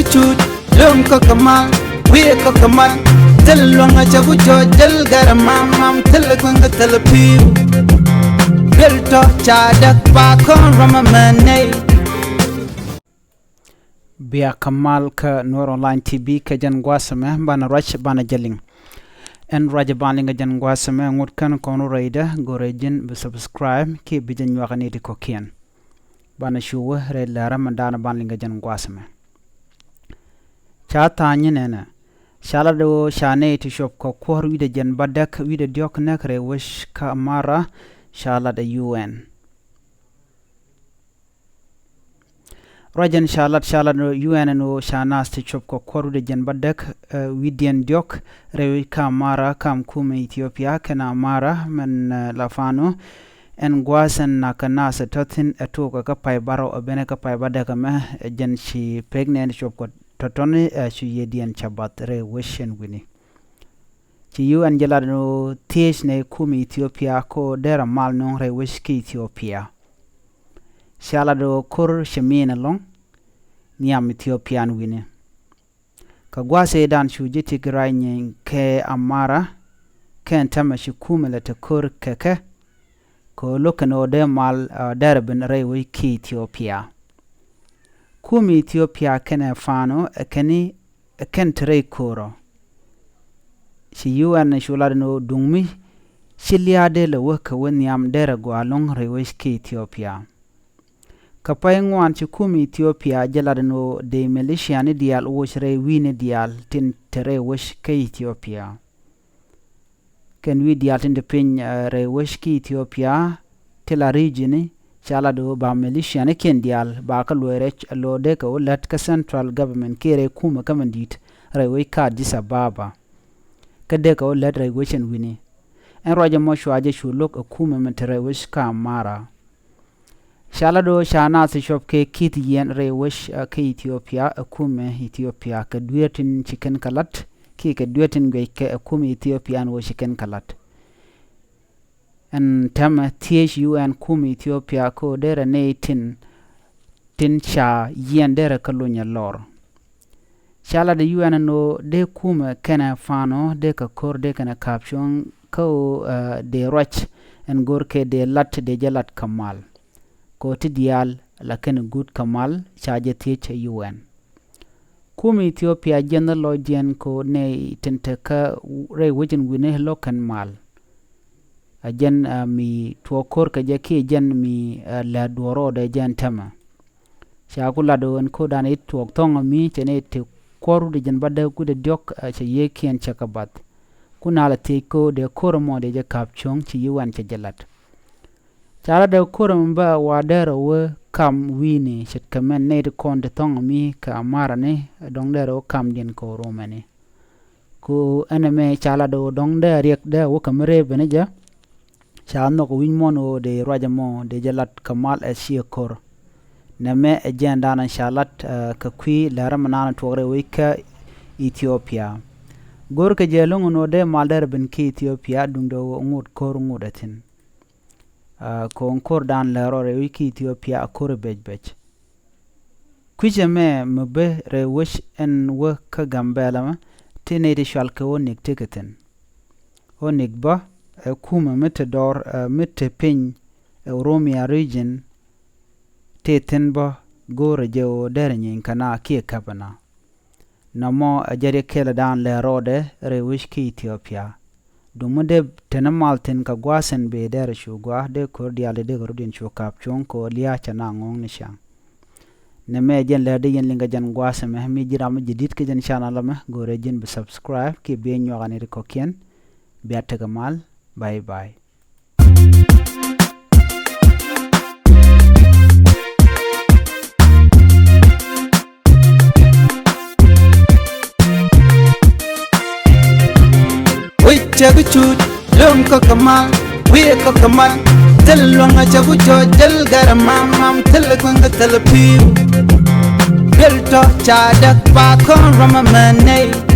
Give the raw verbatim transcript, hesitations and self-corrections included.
Cut luŋ kä kɛ mal, wi̱i̱ kä kɛ mal. Thil luŋ a cɛ ku jɔɔc, thil gɛrɛ mam mam, thil kueŋ kä thil pi̱w. Thil tɔ ca däk pa kɔn rɔm a mɛn nɛy. Bia kɛ mal kä Nuer Online T V kɛ jɛn gua̱a̱th ɛmɛ, banɛ ruac banɛ jɛ liŋ. Ɛn ruac ban liŋ kɛ jɛn gua̱a̱th ɛmɛ, ŋut kɛn kɔn rɛydä, go̱rɛ ji̱n bi subscribe kiɛ bi jɛ nyuak ni ti kɔ̱kiɛn. Banɛ cu wä rɛy lɛrä mɛn da̱a̱n ban liŋ kɛ jɛn gua̱a̱th ɛmɛ. Ca tha̱a̱ŋ nyi nɛnɛ, ca lat ɣöö ca nɛy ti cuɔp kɛ kuɔ̱r wi̱cdɛ jiɛn bädäk wi̱cdɛ diɔ̱k näk rɛy wec kä Amara, ca lat ɛ U N. Ruac ɛn ca lat, ca lat ɣöö U N ɛn ɣöö ca naath ti cuɔp kɛ kuɔ̱r wi̱cdɛ jiɛn bädäk, eh, wi̱cdiɛn diɔ̱k rɛy wec kä Amara, kam kumɛ Ethiopia kɛnɛ Amara mɛn, eh, la Fano. Ɛn gua̱a̱th ɛn nakä naath ɛ tɔ̱ thi̱n ɛ tuɔɔk ɛ kä pay bärɔw ɛ ben ɛ kä pay bädäk ɛmɛ, ɛ jɛn ci pek nɛn cuɔp kɛ tɔ̱tɔ̱ni, ɛ cu yiëëdiɛn ca bath rɛy wec ɛn wi̱ni. Ci U N jɛ lat ɛn ɣöö thiec nɛy kumɛ Ethiopia kä ɣöö derɛ mal nöŋ rɛy wec kä Ethiopia. Ca lat ɣöö ko̱r cɛ min ɛlɔ̱ŋ nhiam Ethiopia ɛn wi̱ni. Kä gua̱a̱th ëëdan cu ji̱ Tigray nyieny kɛ Amara kɛn täämɛ ci kumɛ lɛ te ko̱r kɛ kɛ, kɛ ɣöö lo̱k kɛn ɣöö dee mal, ah, derɛ ben rɛy wec kä Ethiopia. Kumɛ Ethiopia kɛnɛ Fano ɛ kɛn i̱, ɛ kɛn te rɛy ko̱r ɔ. Ci U N cu lat ɛn ɣöö duŋ mi ci lia̱a̱ dee lɛ wä kɛ wä nhiam derɛ gɔaa ɛlɔ̱ŋ rɛy wec kä Ethiopia. Kä pay ŋuan ci kumɛ Ethiopia jɛ lat ɛn ɣöö dee militiani diaal woc rɛy wi̱i̱ni diaal tin te rɛy wec kä Ethiopia. Kɛn wi̱i̱ diaal tin te piny, eh, rɛy wec kä Ethiopia, ti la region ni, ca lat ɣöö ba militianikiɛn diaal ba kä luɔc rɛc ɛ lo̱o̱ dee kɛ wä lät kä central government kiɛ rɛy kumɛ kä mɛn di̱i̱t rɛy wec kä Addis Ababa. Kä dee kɛ wä lät rɛy wec ɛn wi̱ni. Ɛn ruac ɛmɔ cua jɛ cu lo̱k ɛ kumɛ mɛn te rɛy wec kä Amara. Ca lat ɣöö ca naath ti cuɔp kɛ ki̱th yiɛn rɛy wec, eh, kä Ethiopia, ɛ kumɛ Ethiopia kɛ dueer tin ci kɛn kɛ la̱t kiɛ kɛ dueer tin guic kɛ ɛ kumɛ Ethiopia ɛn ɣöö ci kɛn kɛ la̱t. Ɛn täämɛ thiec U N kumɛ Ethiopia kä ɣöö derɛ nɛy tin, tin ca yiɛn derɛ kä luny ɛ lɔr. Ca lat ɛ U N ɛn ɣöö dee kumɛ kɛnɛ Fano dee kɛ ko̱r dee kɛnɛ ka̱p cuɔ̱ŋ kä ɣöö, eh, dee ruac ɛn go̱r kɛ dee lat dee jɛ lat kɛ mal. Kɛ ɣöö ti diaal la kɛn guut kɛ mal ca jɛ thiec ɛ U N. Kumɛ Ethiopia jiɛn lɔcdiɛn kɛ ɣöö nɛy tin te kä rɛy wec ɛn wi̱ni lo̱k kɛn mal. Ɛ jɛn, eh, mi tuɔɔk ko̱r kɛ jɛ kiɛ jɛn mi, eh, lɛ duɔ̱ɔ̱r rɔɔdɛ jɛn täämɛ. Ca ku lat ɣöö ɛn ko̱rdan i̱ tuɔɔk thɔ̱ŋ ɛmi cɛ nɛy ti kuɔr wi̱cdɛ jiɛn bädäk wi̱cdɛ diɔ̱k, eh, cɛ yiëëkiɛn cɛ kɛ bath. Ku naalɛ thiec ko̱r dee ko̱r ɛmɔ dee jɛ ka̱p cuɔ̱ŋ ci U N cɛ jɛ lat. Ca lat ɛ ko̱r ɛmɛ bä wa derɛ wä kam wi̱i̱ni ce̱tkɛ mɛn nɛy ti kɔn ti thɔ̱ŋ ɛmi kɛ Amara ni, dɔ̱ŋ derɛ wä kamdiɛn kɛ Oromia ni. Ku ɛn ɛmɛ ca lat ɛ dɔ̱ŋ dee riɛk dee wä kɛ mi rëë ben jɛ. Ca nhɔk wi̱c muɔ̱n ɣöö dee ruac ɛmɔ dee jɛ lat kɛ mal ɛ ciɛ ko̱r. Nɛmɛ ɛ jɛɛndan ca lat, eh, kɛ kui̱ lɛr ɛmɛ naan tuɔk rɛy wec kä Ethiopia. Go̱rkɛ jɛ lo̱ŋ ɛn ɣöö dee mal derɛ ben kä Ethiopia duundɛ ɣöö ŋot ko̱r ŋot ɛ thi̱n. Ah, kɔn ko̱rdan lɛr rɔ rɛy wec kä Ethiopia a ko̱r ɛ bec bec. Kui̱c ɛmɛ mi bä rɛy wec ɛn wä kä Gambɛla mɛ ti nɛy ti cual kɛ wä nik ti kɛ thi̱n. Wä nik bä ɛ kumɛ mi te dɔr, eh, mi te piny ɛ Oromia region ti thi̱n bä go̱o̱rɛ jɛ wä derɛ nyiny kɛ na kiɛ käpɛ na. Nɔmɔ ɛ jɛ ri kɛlɛ daan lɛ rɔɔdɛ rɛy wec kä Ethiopia. Duŋ mi dee teni mal thi̱n kɛ gua̱a̱th in bëë derɛ cu gua̱a̱ dee ko̱r diaal dee kɛ rɔ̱diɛn cu ka̱p cuɔ̱ŋ kɛ ɣöö lia̱a̱ cɛ na ŋɔ̱ɔ̱ŋ ni cäŋ. Nɛmɛ ɛ jɛn lɛr dee yɛn liŋ kɛ jɛn gua̱a̱th ɛmɛ mi ji̱n ram mi jɛ di̱t kä jɛn channel ɛmɛ go̱o̱rɛ ji̱n bi subscribe kiɛ bi nyuak ani ri kɔ̱kiɛn. Bia tekɛ mal. Bye bye. Wi̱c cɛ bi cuc luŋ kä kɛ mal, wi̱i̱ kä kɛ mal. Thil luaŋ a cɛ bi jɔɔc, thil gɛrɛ mam mam, thil kueŋ kä thil pi̱w. Thil tɔ ca däk pa kɔn rɔm a mɛn nɛy.